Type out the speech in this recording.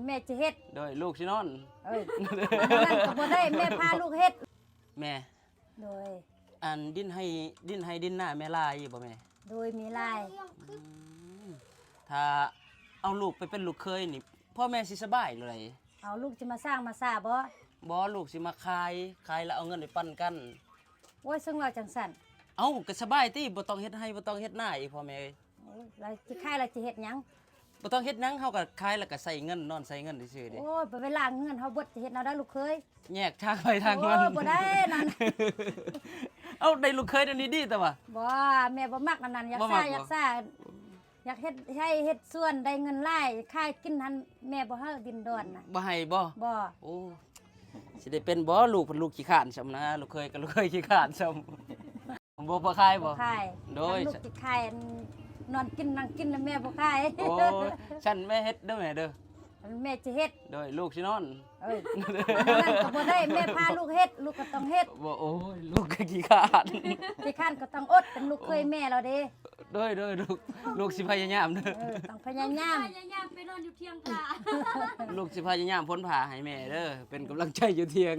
ແມ່ຊິເຮັດ ໂດຍ ລູກຊິນອນ ເອີ ອັນນັ້ນກໍບໍ່ໄດ້ ແມ່ພາລູກເຮັດ ແມ່ ໂດຍ ອັນດິນໄຮ່ ດິນໄຮ່ດິນນາແມ່ຫຼາຍຢູ່ບໍ່ແມ່? ໂດຍ ມີຫຼາຍ ອືມ ຖ້າເອົາລູກໄປເປັນລູກເຂີຍນີ້ ພໍ່ແມ່ຊິສະບາຍເລີຍ ເອົາລູກຊິມາສ້າງມາສາບໍ່? ບໍ່ ລູກຊິມາຂາຍ ຂາຍແລ້ວເອົາເງິນໄປປັນກັນ ໂອ້ຍ ເຊິ່ງເວົ້າຈັ່ງຊັ້ນ ເອົ້າ ກໍສະບາຍຕິ ບໍ່ຕ້ອງເຮັດໄຮ່ ບໍ່ຕ້ອງເຮັດນາອີກ ພໍ່ແມ່ເອີຍ ໂອ້ຍ ແລ້ວຊິຂາຍແລ້ວຊິເຮັດຫຍັງ? ບໍ່ຕ້ອງເຮັດຫຍັງ ເຮົາກໍຂາຍແລ້ວກໍໃຊ້ເງິນ ນອນໃຊ້ເງິນຊື່ໆເດ້ ໂອ້ຍ ໄປເວລາເງິນເຮົາເບິດ ຊິເຮັດແນວໃດລູກເຂີຍ? ແຍກທາງໃຜທາງມັນ ໂອ້ຍ ບໍ່ໄດ້ນັ້ນ ເອົ້າ ໄດ້ລູກເຂີຍດຽວນີ້ດີແຕ່ວ່າ ບໍ່ ແມ່ບໍ່ມັກອັນນັ້ນ ຢາກ ບໍ່ມັກ ສ້າ ບໍ່ ຢາກສ້າ ຢາກເຮັດໄຮ່ເຮັດສວນ ໄດ້ເງິນຫຼາຍ ຂາຍກິນຫັ້ນ ແມ່ບໍ່ໃຫ້ດິນດອນນະ ບໍ່ໃຫ້ບໍ່? ບໍ່ ໂອ້ ຊິໄດ້ເປັນບໍ່? ລູກເພິ່ນລູກຂີ້ຄ້ານຊ້ຳນະ ລູກເຂີຍກໍລູກເຂີຍຂີ້ຄ້ານຊ້ຳ ບໍ່ ບໍ່ຂາຍບໍ່? ບໍ່ຂາຍ ໂດຍ ຄັນລູກຊິຂາຍ ອັນ ນອນກິນນັ່ງກິນແລ້ວແມ່ບໍ່ຂາຍ ໂອ້ ຊັ້ນແມ່ເຮັດເດີແມ່ເດີ ອັນແມ່ຊິເຮັດ ໂດຍ ລູກຊິນອນ ເອີ ອັນນັ້ນກໍບໍ່ໄດ້ ແມ່ພາລູກເຮັດ ລູກກໍຕ້ອງເຮັດ ບໍ່ ໂອ້ຍ ລູກກໍຂີ້ຄ້ານ ຂີ້ຄ້ານກໍຕ້ອງອົດ ເປັນລູກເຂີຍແມ່ແລ້ວເດ້ ໂດຍ ໂດຍ ລູກ ລູກຊິພະຍາຍາມເດີ ເອີ ຕ້ອງພະຍາຍາມ ພະຍາຍາມໄປນອນຢູ່ທຽງຜາ ລູກຊິພະຍາຍາມພົ້ນຜາໃຫ້ແມ່ເດີ ເປັນກຳລັງໃຈຢູ່ທຽງ